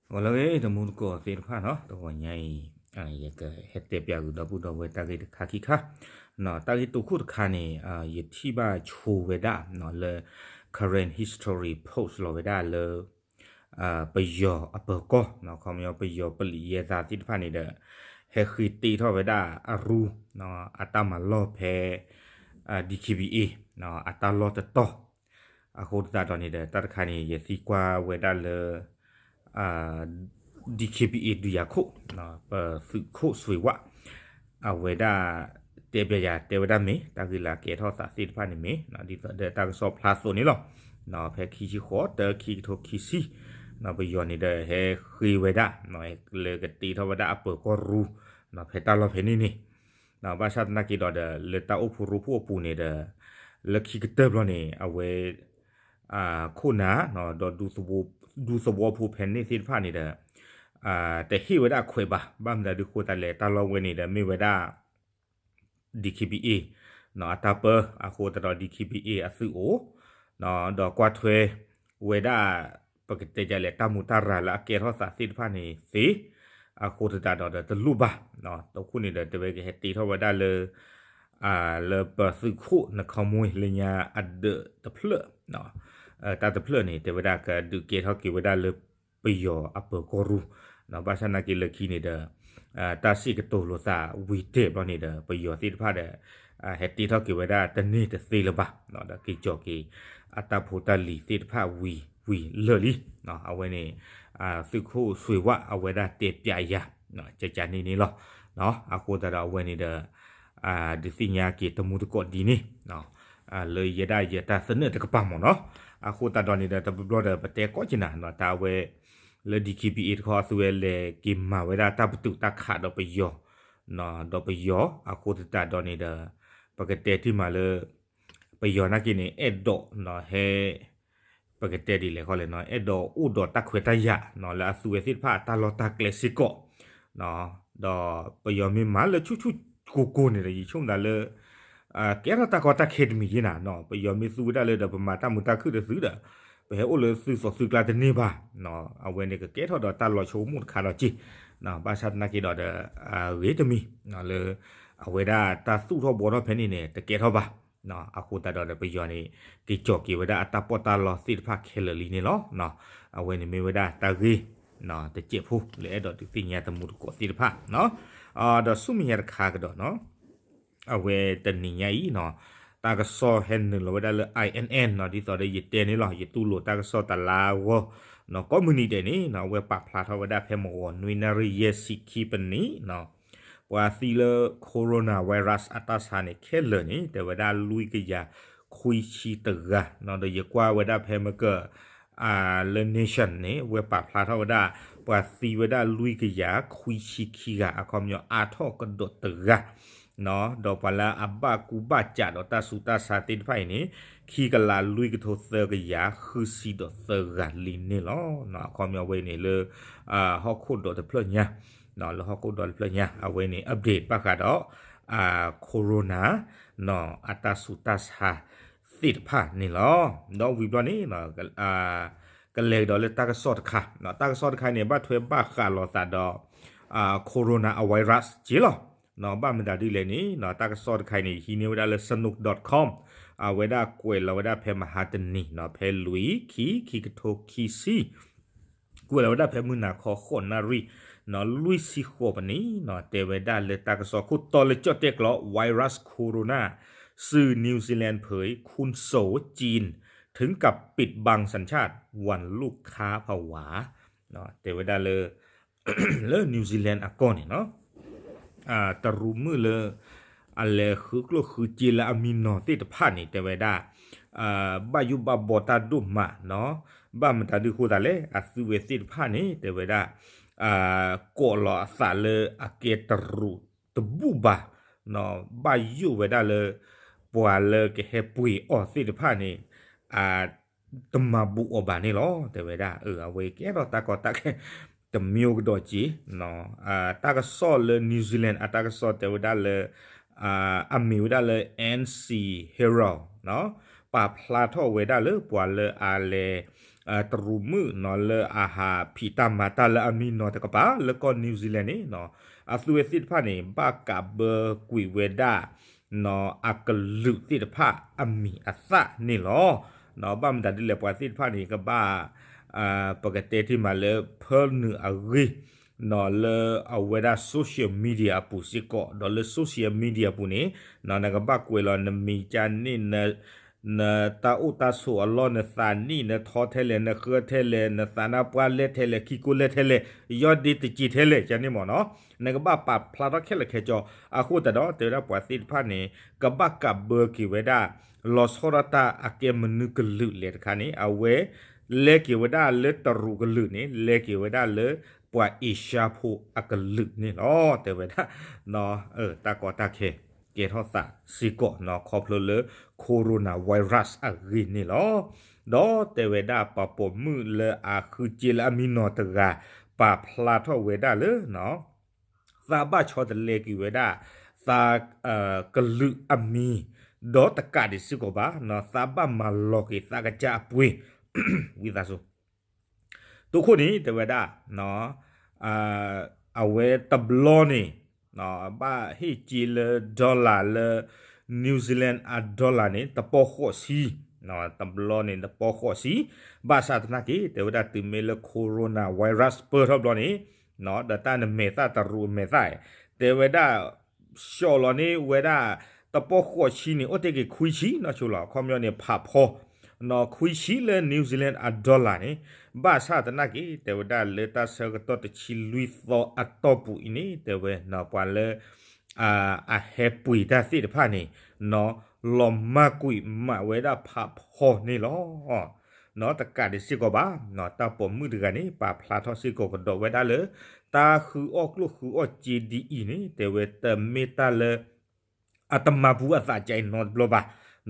ဂီၤလၢအဂ့ၤ တမူတကိးသ့ၣ်တဖၣ်နီၤ, တဂီၤညါအံၤ ယကဟဲတဲပၠးဂုာ်ဒီပုၢ်ဒီဝဲၢ်တၢ်ဂ့ၢ်တခါခံခါ, တၢ်ဂ့ၢ်တိခိၣ်တခါန့ၣ် ယထံၣ်ဘၣ်ဆိဝဲဒၣ်လၢ Karen History post လီၤဝဲဒၣ်လၢ ပယီၤအပၢၤကီၢ် ခီပညီပယီၤပလံးယဲသးသ့ၣ်တဖၣ်န့ၣ်ဒီး ဟဲဃ့တ့ထီၣ်ဝဲဒၣ်အရူ အတၢ်မၤလီၢ်ဖဲ DKBA အတၢ်လီၢ်တတီၤ, အဃိသတးဒီးန့ၣ်ဒီး တၢ်တခါန့ၣ် ယသံကွၢ်ဝဲဒၣ်လၢ DKBA ဒုးယၤခိၣ် ပသုးခိၣ်စွ့ၤဝၣ် အဝဲဒၣ်တဲပၠးယၤ တဲဝဲဒၣ်မ့ၢ် တၢ်ဂ့ၢ်လၢအကဲထီၣ်သးသ့ၣ်တဖၣ်န့ၣ်မ့ၢ် ဒ်သိးဒီးတၢ်ကစီၣ်ဖျါအသိးန့ၣ်လီၤ. ဖဲခံဆံဃိး တၢ ခံကထိခံဆံ ပယီၤန့ၣ်ဒီးဟဲဃ့ဝဲဒၣ် လၢကတ့ထီၣ်ဝဲဒၣ်အပၢၤကီၢ်ရူ ဖဲတၢ်လီၢ်ဖဲန့ၣ်န့ၣ်, ဘၣ်ဆၣ်သနာ်က့ဒီးဒီး လၢတၢ်အိၣ်ဖှိၣ်ရိဖှိၣ်အပူၤန့ၣ်ဒီး လၢခံကတၢၢ်ဘျီန့ၣ် အဝဲ ခိၣ်နၢ် ဒီး ဒူသဝီဖိဖဲန့ၣ်သ့ၣ်တဖၣ်န့ၣ်ဒီး တဟ့ၣ်ဝဲဒၣ်အခွဲးဘၣ်. ဘၣ်မနုၤဒုးဃိသတးလဲၣ် တၢ်လီၢ်ဝဲန့ၣ်ဒီးမ့ၢ်ဝဲဒၣ် DKBA အတၢ်ပၢ အဃိသတးဒီး DKBA အသုးအိၣ် ဒီးကွၢ်ထွဲဝဲဒၣ် ပကတဲဒ်လဲၣ် တၢ်မူးတၢ်ရၤလၢအကဲထီၣ်သးသ့ၣ်တဖၣ်န့ၣ်သ့, အဃိသတးဒီးဒီးတလိၣ်ဘၣ်. တခိၣ်န့ၣ်ဒီးတဲဝဲကဟဲတ့ထီၣ်ဝဲဒၣ်လၢ လၢပသုးခိၣ်နခီမူလၢညါအဒၢးတဖျၢၣ် တၢ်တဖျၢၣ်န့ၣ် တဲဝဲဒၣ်ကဒုးကဲထီၣ်က့ၤဝဲဒၣ်လၢပယီၤအပၢၤကီၢ်ရူ, ဘၣ်ဆၣ်သနာ်က့လၢခံန့ၣ်ဒီး တၢ်စံၣ်ကတိၤလိာ်သးဝံၤတဲာ်ဘျီန့ၣ်ဒီး ပယီၤသ့ၣ်တဖၣ်ဒီး ဟဲတ့ထီၣ်က့ၤဝဲဒၣ်တန့ၢ်တသ့လၢၤဘၣ်, ဒီးက့ၤကီၤက့ၤ အတၢ်ဖိတၢ်လံၤသ့ၣ်တဖၣ်ဝံၤဝံၤလၢာ်လံ. အဝဲန့ၣ် သုးခိၣ်စွ့ၤဝၣ်အဝဲဒၣ်တဲပၠးယၤ ကကန့ၣ်န့ၣ်လီၤ. အဃိသတးဒီးအဝဲန့ၣ်ဒီး ဒုးသ့ၣ်ညါက့ၤတမူတကိးဒ်န့ၣ် လၢယဲဒၣ်ယတၢ်သနၢၣ်တကပၤမ့ၢ်နီၤ. အဃိသတးဒီးန့ၣ်ဒီး တဘျီဘျီဒီး ပတဲကိးကနၣ်နီၤ တၢ်အဝဲ လၢ DKBA တခီအသုဝဲလဲၤက့ၤမၤဝဲဒၣ်တၢ်ပတုာ်တၢ်ခးဒီးပယီၤ, ဒီးပယီၤ အဃိသတးဒီးန့ၣ်ဒီး ပကတဲတ့ၢ်မးလၢ ပယီၤနာ်က့န့ၣ် အဲၣ်ဒိးဟဲ ပကတဲဒ်လဲၣ်ဃီလဲၣ်နီၤ အဲၣ်ဒိးအိၣ်ဒီးတၢ်ခွဲးတၢ်ယာ် လၢအသုဝဲသ့ၣ်တဖၣ်အတၢ်လီၢ်တၢ်ကျဲစ့ၢ်ကီး ဒီးပယီၤမ့ၢ်မၤလၢဆူၣ်ဆူၣ်ကိၢ်ကိၢ်န့ၣ်ဒီး ယဆိကမိၣ်သးလၢ ကဲထီၣ်တၢ်ကီတၢ်ခဲတမံၤယ့နၤ, ပယီၤမ့ၢ်သူဝဲဒၣ်လၢဒီး ပမၤတၢ်မုာ်တၢ်ခုၣ်တသုဒီး ပဟဲအိၣ်လၢသုးသိးသုးကျါတန့ၢ်ဘၣ်. အဝဲန့ၣ်ကကဲထီၣ်ဒီးတၢ်လီၤဆိကမိၣ်တခါဒီးက့, ဘၣ်ဆၣ်သနာ်က့ဒီးဒီး ဂ့ၤတမံၤ လၢ အဝဲဒၣ်တၢ်သူၣ်ထီၣ်ဘှီထီၣ်ဖဲန့ၣ်န့ၣ် တကဲထီၣ်ဘၣ်. အဃိသတးဒီးဒီးပယီၤန့ၣ် က့ၤကီၤက့ၤဝဲဒၣ်အတၢ်ပီးတၢ်လီသ့ၣ်တဖၣ်ခဲလၢာ်လံန့ၣ်လီၤ. အဝဲန့ၣ်မ့ၢ်ဝဲဒၣ်တၢ်ဂ့ၢ် တစဲးဖိလၢအဲၣ်ဒိးဒုးသ့ၣ်ညါတမူတကိးသ့ၣ်တဖၣ် ဒီးဆူမဲာ်ညါတခါကဒီးနီၤ အဝဲတနံၤညါအံၤနီၤ တၢ်ကစီၣ်ဟဲနုာ်လီၤဝဲဒၣ်လၢ I N N နီၤ ဒ်သိးဒီးယတဲန့ၣ်လီၤ ယတူၢ်လိာ်တၢ်ကစီၣ်တလါဂီၢ်နီၤ ကိးမုၢ်နံၤဒဲးန့ၣ်နီၤ အဝဲပာ်ဖျါထီၣ်ဝဲဒၣ်ဖဲမုၢ်ဂီၤနွံနၣ်ရံၣ်ယဲၢ်ဆံခံပနံၣ်နီၤ ပှၤသံလၢ coronavirus အတၢ်ဆါန့ၣ် ခဲလၢာ်န့ၣ် တဲဝဲဒၣ်လွံၢ်ကယၤခွံဆံတဂၤနီၤ ဒီးယကွၢ်ဝဲဒၣ်ဖဲမကၢၢ် လၢ Nation န့ၣ် အဝဲပာ်ဖျါထီၣ်ဝဲဒၣ် ပှၤသံဝဲဒၣ်လွံၢ်ကယၤခွံဆံခံဂၤ အခီပညီအါထီၣ်ကဒီးတဂၤ ဒီးပှၤလၢအဘၣ်ကူဘၣ်ကးဒီးတၢ်ဆူးတၢ်ဆါသ့ၣ်တဖၣ်အံၤန့ၣ် ခံကလးလွံၢ်ကထိသၢကယၤဃုဆံဒီးသၢဂၤလံန့ၣ်လီၤ. အခီပညီအဝဲန့ၣ်လၢ ဟီၣ်ခိၣ်ဒီးတဖျၢၣ်ညါ လၢဟီၣ်ခိၣ်ဒီးတဖျၢၣ်ညါ အဝဲန့ၣ် update ဘၣ်ဃးဒီး corona အတၢ်ဆူးတၢ်ဆါသ့ၣ်တဖၣ်န့ၣ်လီၤ. ဒီးဝံၤဘျီန့ၣ် ကလဲၤကဒီးလၢတၢ်ကစီၣ်တခါ တၢ်ကစီၣ်တခါန့ၣ် ဘၣ်ထွဲဘၣ်ဃးလိာ်သးဒီး coronavirus က့လီၤ. ဘၣ်မတၤဒ်လဲၣ်န့ၣ် တၢ်ကစီၣ်တခါအံၤန့ၣ် ဟံးန့ၢ်ဝဲဒၣ်လၢ sanook dot com အဝဲဒၣ်ကွဲးလီၤဝဲဒၣ်ဖဲမဟါတနံၤ ဖဲလွံၢ် ခံ ခံကထိခံဆံ ကွဲးလီၤဝဲဒၣ်ဖဲမုၢ်နၤခီဃိးနၣ်ရံၣ် လွံၢ်ဆံဃိးပနံၣ် တဲဝဲဒၣ်လၢတၢ်ကစီၣ်ခိၣ်တီလၢကၠီၣ်တဲၣ်ကျိး virus corona สื่อนิวซีแลนด์เผย คนโซลจีนถึงกับปิดบังสัญชาติ หวั่นลูกค้าผวา တဲဝဲဒၣ်လၢ လၢ New Zealand အကီၢ်န့ၣ်နီၤ တရူးမုၣ်လၢ အလဲၤဃုကျိၣ်ဃုစ့လၢအမံနီၤသ့ၣ်တဖၣ်န့ၣ် တဲဝဲဒၣ် ဘၣ်ယိၣ်ဘၣ်ဘီတၢ်ဒိၣ်မးနီၤ ဘၣ်မတၤဒုးဃိသးလဲၣ် အသုဝဲသ့ၣ်တဖၣ်န့ၣ် တဲဝဲဒၣ် ကိးလီၤအသးလၢအကဲတရူးတဘူၣ်ဘၣ် ဘၣ်ယိၣ်ဝဲဒၣ်လၢ ပှၤလၢကဟဲပှ့ၤအီၤသ့ၣ်တဖၣ်န့ၣ် တမၤဘူးအီၤဘၣ်န့ၣ်လီၤ တဲဝဲဒၣ် အဝဲကဲထီၣ်တၢ်ကီတၢ်ခဲ တမံၤကဒီးက့ တၢ်ကစီၣ်လၢ New Zealand အတၢ်ကစီၣ်တဲဝဲဒၣ်လၢ အမ့ၢ်ဝဲဒၣ်လၢ N C Herald ပာ်ဖျါထီၣ်ဝဲဒၣ်လၢပှၤလၢအလဲၤ တရူးမုၣ်နီၤ လၢအဟးဖံးတၢ်မၤတၢ်လၢအမံနီၤတကပၤ လၢကီၢ် New Zealand န့ၣ်နီၤ အသုဝဲသ့ၣ်တဖၣ်န့ၣ် ဘၣ်ကးဘၢကွံာ်ဝဲဒၣ် နီၤ အကလုာ်သ့ၣ်တဖၣ်အမံၤအသၣ်န့ၣ်လီၤ. နီၤ ဘၣ်မတၤဒ်လဲၣ် ပှၤသ့ၣ်တဖၣ်န့ၣ် ကဘၣ် ပကတဲတ့ၢ်မးလၢ ဖၢနုာ်အဂ့ၢ် နီၤ လၢအဝဲဒၣ် social media အပူၤစ့ၢ်ကီး ဒီးလၢ social media အပူၤန့ၣ် နီၤ နကဘၣ်ကွဲးလီၤနမံၤကန့ၣ် နတၢ်အိၣ်တၢ်ဆိးအလီၢ် နသးနံၣ် နထီထဲလဲၣ် နဃၢထဲလဲၣ် နသးနါပှၢ်လဲၣ်ထဲလဲၣ် ခံကိၢ်လဲၣ်ထဲလဲၣ် ယီၢ်ဒ့တစ့ထဲလဲၣ် ကန့ၣ်မ့ၢ်နီၤ နကဘၣ်ပာ်ဖျါထီၣ်ခဲလၢာ်ခဲဆ့ အဃိသတးဒီး တဲဝဲဒၣ်ပှၤသ့ၣ်တဖၣ်န့ၣ် ကဘၣ်ကးဘၢက့ၤဝဲဒၣ် လီၤဆီဒၣ်တၢ်အကဲမနုၤကလုာ်လဲၣ်တခါန့ၣ် အဝဲ လဲက့ၤဝဲဒၣ်လၢတရူးကလုာ်န့ၣ် လဲက့ၤဝဲဒၣ်လၢ ပှၤအ့ရှါဖိအကလုာ်န့ၣ်လီၤ တဲဝဲဒၣ် တၢ်ကီတၢ်ခဲ ကဲထီၣ်သးစ့ၢ်ကီးနီၤ ခီဖျိလၢ coronavirus အဂ့ၢ်န့ၣ်လီၤ. ဒီးတဲဝဲဒၣ်ပှၤပိာ်မုၣ်လၢအဃုစ့လၢအမံနီၤတဂၤ ပာ်ဖျါထီၣ်ဝဲဒၣ်လၢ သးဘၣ်ဆီတလဲက့ၤဝဲဒၣ် သး ကလုာ်အမံၤ ဒီးတကးဒံးစ့ၢ်ကီးဘၣ် သးဘၣ်မၤလီၤက့ၤသးကစၢ်အပှ့ၤ ဝံသးစူၤ တိခိၣ်န့ၣ် တဲဝဲဒၣ် အဝဲတဘျီန့ၣ် ဘၣ်ဟ့ၣ်စ့လၢ dollar လၢ New Zealand အ dollar န့ၣ် တပီၢ်ဃိးဆံ တဘျီန့ၣ် တပီၢ်ဃိးဆံ ဘၣ်ဆၣ်သနာ်က့ တဲဝဲဒၣ်တုၤမ့ၢ်လၢ coronavirus ပၢၢ်ထီၣ်ဘျီန့ၣ် ဒီးတၢ်နမဲာ်သၣ်တရူးအမဲာ်သၣ် တဲဝဲဒၣ် ဆှီလီၤန့ၢ်ဝဲဒၣ် တပီၢ်ဃိးဆံန့ၣ် အိၣ်တ့ၢ်က့ၤခွံဆံနီၢ်ဆိလီၤ အခီပညီန့ၣ် ဖးဖီ နီၢ်ခွံဆံလၢ New Zealand အ dollar န့ၣ် ဘၣ်ဆၣ်သနာ်က့ တဲဝဲဒၣ်လၢတၢ်ဆၢကတီၢ်တဆံလွံၢ်သီအတီၢ်ပူၤအံၤန့ၣ် တဲဝဲ ပှၤလၢ အဟဲပှ့ၤတၢ်သ့ၣ်တဖၣ်န့ၣ် နီၢ် လီၤမၢ်ကွံာ်မးဝဲဒၣ်ဖးဖီန့ၣ်လီၤ. နီၢ်တကးဒံးစ့ၢ်ကီးဘၣ် နီၢ်တၢ်ပိာ်မုၣ်တဂၤန့ၣ် ပာ်ဖျါထီၣ်စ့ၢ်ကီးကဒီးဝဲဒၣ်လၢ တၢ်ဃုအီၣ်ကျိၣ်ဃုအီၣ်စ့ဒ်အံၤန့ၣ် တဲဝဲတမ့ၢ်တၢ်လၢ အတမၤပူၤအသးကဲအံၤနီတဘျီဘၣ်.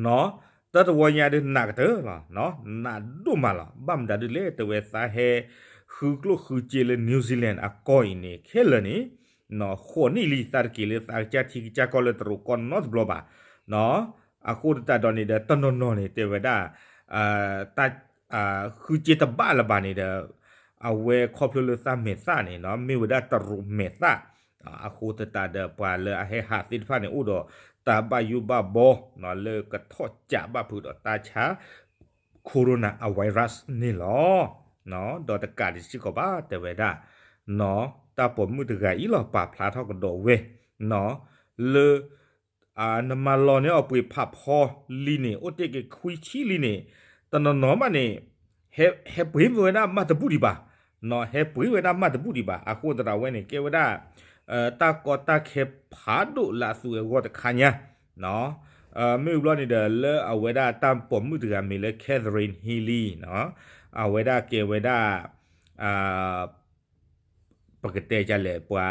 နီၢ် တၢ်တဝီညါဒုးနးကတၢၢ်လီၤ. နးဒိၣ်မးလီၤ. ဘၣ်မတၤဒုးလဲၣ် တဲဝဲသးဟဲ ဃုကျိၣ်ဃုစ့လၢ New Zealand အကီၢ်အံၤန့ၣ် ခဲလၢာ်န့ၣ် နီၢ် ဃိးနံၣ်လံ သးတက့ၤလၢသးကစၢ်ထံကစၢ်ကီၢ်လၢတရူးကီၢ်နီတဘျီဘၣ်. နီၢ် အဃိသတးဒီးန့ၣ်ဒီး တနီၤနီၤန့ၣ် တဲဝဲဒၣ် တၢ် ဃုစ့တဘၣ်လၢၤဘၣ်န့ၣ်ဒီး အဝဲခီဖျိလၢသးမဲာ်သၣ်န့ၣ် နီၢ် မ့ၢ်ဝဲဒၣ်တရူးမဲာ်သၣ် အဃိသတးဒီးပှၤလၢအဟဲဟးသ့ၣ်တဖၣ်န့ၣ် အိၣ်ဒီးတၢ်ဘၣ်ယိၣ်ဘၣ်ဘီ နီၢ် လၢကထီၣ်ကးဘၣ်ဖုးဒီးတၢ်ဆါ coronavirus န့ၣ်လီၤ. နီၢ် ဒီးတကးဒံးစ့ၢ်ကီးဘၣ် တဲဝဲဒၣ် နီၢ် တၢ်ပိာ်မုၣ်တဂၤအံၤလီၤ ပာ်ဖျါထီၣ်ကဒီးဝဲ နီၢ် လၢ နမၤလီၤန့ၢ်အီၤပှ့ၤဖးဖီလံန့ၣ် အိၣ်တ့ၢ်က့ၤခွံဆံလံန့ၣ် တနီၤနီၤမးန့ၣ် ဟဲပှ့ၤဝဲဒၣ်မးတဘူၣ်ဒံးဘၣ်. နီၢ် ဟဲပှ့ၤဝဲဒၣ်မးတဘူၣ်ဒံးဘၣ်. အဃိသတးဒီးအဝဲန့ၣ် ကဲဝဲဒၣ် တၢ်ကီတၢ်ခဲဖးဒိၣ်လၢအသုးအဂီၢ်တခါညါ နီၢ် မ့ၢ်ဘျီန့ၣ်ဒီး လၢအဝဲဒၣ်တၢ်ပိာ်မုၣ်တဂၤမ့ၢ်လၢ Catherine Healy နီၢ် အဝဲဒၣ်ကဲဝဲဒၣ် ပကတဲဒ်လဲၣ် ပှၤ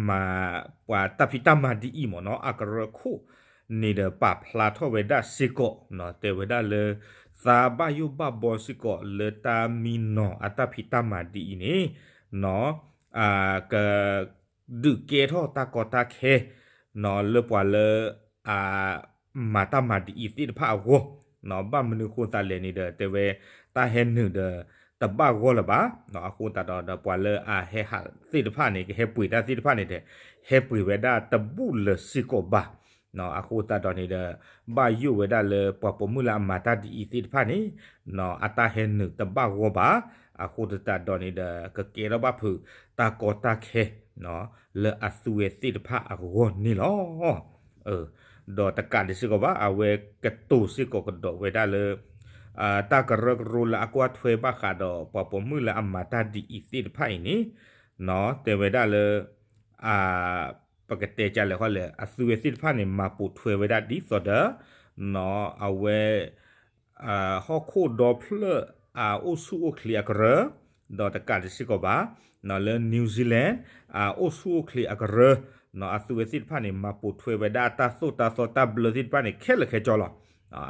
မၤ ပှၤတၢ်ဖံးတၢ်မၤဒ်အံၤမ့ၢ်နီၢ် အကရၢခိၣ်န့ၣ်ဒီး ပာ်ဖျါထီၣ်ဝဲဒၣ်စ့ၢ်ကီး နီၢ် တဲဝဲဒၣ်လၢ သးဘၣ်ယိၣ်ဘၣ်ဘီစ့ၢ်ကီးလၢတၢ်မံနီၤအတၢ်ဖံးတၢ်မၤဒ်အံၤန့ၣ် နီၢ် က ဒုးကဲထီၣ်တၢ်ကီတၢ်ခဲ နီၢ် လၢပှၤလၢ အ မၤတၢ်မၤဒ်အံၤသ့ၣ်တဖၣ်အဂီၢ် နီၢ် ဘၣ်မနုၤအဃိသတးလဲၣ်န့ၣ်ဒီး တဲဝဲ တၢ်ဟဲနုာ်ဒီး တဘၣ်ဂီၢ်လၢၤဘၣ်. နီၢ် အဃိသတးဒီး ဒီးပှၤလၢအဟဲဟးသ့ၣ်တဖၣ်န့ၣ် ကဟဲပှ့ၤတၢ်သ့ၣ်တဖၣ်န့ၣ်ဒီး ဟဲပှ့ၤဝဲဒၣ်တဘူၣ်လၢၤစ့ၢ်ကီးဘၣ်. နီၢ် အဃိသတးဒီးန့ၣ်ဒီး ဘၣ်ယိၣ်ဝဲဒၣ်လၢပှၤပိာ်မုၣ်လၢအမၤတၢ်ဒ်အံၤသ့ၣ်တဖၣ်န့ၣ် နီၢ် အတၢ်ဟဲနုာ်တဘၣ်ဂီၢ်ဘၣ်. အဃိသတးဒီးန့ၣ်ဒီး ကကဲထီၣ်ဘၣ်ဖုးတၢ်ကီတၢ်ခဲ နီၢ် လၢအသုဝဲသ့ၣ်တဖၣ်အဂီၢ်န့ၣ်လီၤ. ဒီးတကးဒံးစ့ၢ်ကီးဘၣ် အဝဲကတိၤစ့ၢ်ကီးကဒီးဝဲဒၣ်လၢ တၢ်ကရၢကရိလၢအကွၢ်ထွဲဘၣ်ဃးဒီးပှၤပိာ်မုၣ်လၢအမၤတၢ်ဒ်အံၤသ့ၣ်တဖၣ်အံၤန့ၣ် နီၢ် တဲဝဲဒၣ်လၢ ပကတဲဒ်လဲၣ်ဃီလဲၣ် အသုဝဲသ့ၣ်တဖၣ်န့ၣ် မၤပိာ်ထွဲဝဲဒၣ်ဒ်သိးဒီး နီၢ် အဝဲ ဟီၣ်ခိၣ်ဒီဖျၢၣ်အအိၣ်ဆူၣ်အိၣ်ချ့အကရၢ ဒီးတကးဒံးစ့ၢ်ကီးဘၣ် နီၢ် လၢ New Zealand အအိၣ်ဆူၣ်အိၣ်ချ့အကရၢ နီၢ် အသုဝဲသ့ၣ်တဖၣ်န့ၣ် မၤပိာ်ထွဲဝဲဒၣ်တၢ်သိၣ်တၢ်သီတၢ်ဘျၢသ့ၣ်တဖၣ်န့ၣ် ခဲလၢာ်ခဲဆ့လီၤ.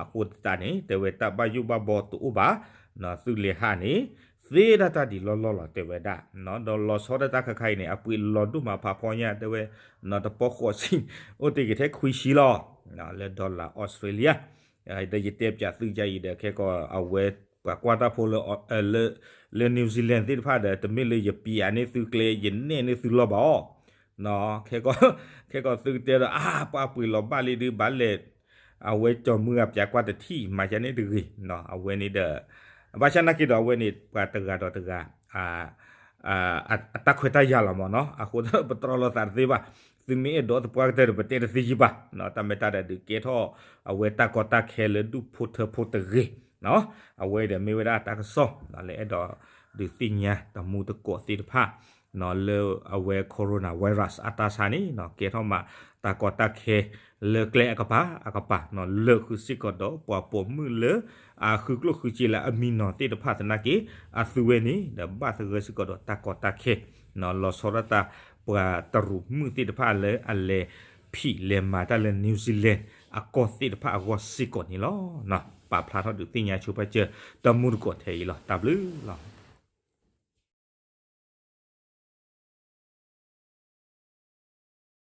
အဃိသတးန့ၣ် တဲဝဲတၢ်ဘၣ်ယိၣ်ဘၣ်ဘီတအိၣ်ဘၣ် နီၢ် သုးလဲၤဟးန့ၣ် သ့တၢ်တၢ်ဒ်လီၢ်လီၢ်လီၤ တဲဝဲဒၣ် နီၢ် ဒီးလီၤဆီဒၣ်တၢ်ခါခါအံၤန့ၣ် အပှ့ၤလီၤဒိၣ်မးဖးဖီညါ တဲဝဲ နီၢ် တပီၢ်ဃိးဆံ အိၣ်တ့ၢ်က့ၤထဲခွံဆံလီၤ လၢ dollar Australia ဒီးယတဲပၠးသုကါအံၤဒီး ခဲကီးအဝဲ ပှၤကွၢ်တၢ်ဖိလၢ လၢ New Zealand သ့ၣ်တဖၣ်ဒီး တမ့ၢ်လၢယပျဲန့ၢ်သုကျဲ ယနဲၣ်န့ၢ်သုလီၢ်ဘၣ်အီၤ, ခဲကီးသုကတဲဒီး အါ ပှၤပှ့ၤလီၤဘၣ်လံဒုး ဘၣ်လဲၣ်, အဝဲကၠီၤမုၢ်အပျဲကွၢ်တထံၣ် မၤကန့ၣ်တဂ့ၤ, အဝဲန့ၣ်ဒီး ဘၣ်ဆၣ်နာ်က့ဒီး အဝဲန့ၣ် ပှၤတဂၤဒီးတဂၤ အတၢ်ခွဲးတၢ်ယာ်လီၤမ့ၢ်နီၤ, အဃိသတးဒီးပတြီလိာ်သးတသ့ဘၣ်, သုမ့ၢ်အဲၣ်ဒိးသပှၢ်ကတၢၢ်ဒီး ပတဲတသ့ယံာ်ဘၣ်, တၢ်မ့ၢ်တၢ်ဒီးဒုးကဲထီၣ် အဝဲတၢ်ကီတၢ်ခဲလၢဒူၣ်ဖိထၢဖိတဂ့ၤ, အဝဲဒီးမ့ၢ်ဝဲဒၣ်တၢ်ကစီၣ် လၢအဲၣ်ဒိးဒုးသ့ၣ်ညါတမူတကိးသ့ၣ်တဖၣ် လၢအဝဲ coronavirus အတၢ်ဆါန့ၣ် ကဲထီၣ်မး တၢ်ကီတၢ်ခဲ လၢကျဲအကပၤအကပၤ လၢာ်ဃုာ်စ့ၢ်ကီးဒီးပှၤပိာ်မုၣ်လၢ အဃုကျိၣ်ဃုစ့လၢအမံနီၤသ့ၣ်တဖၣ်သနာ်က့ အသုဝဲန့ၣ် ဒီးဘၣ်သဂၢၢ်စ့ၢ်ကီးဒီးတၢ်ကီတၢ်ခဲ လီၤဆီဒၣ်တၢ် ပှၤတရူးမုၣ်သ့ၣ်တဖၣ်လၢအလဲၤဖံးလဲၤမၤတၢ်လၢ New Zealand အကီၢ်သ့ၣ်တဖၣ်အဂီၢ်စ့ၢ်ကီးန့ၣ်လီၤ. ပာ်ဖျါထီၣ်ဒုးသ့ၣ်ညါဆိပာ်စၢၤ တမူတကိးထဲအံၤလီၤ. တၢ်ဘျုးလီၤ.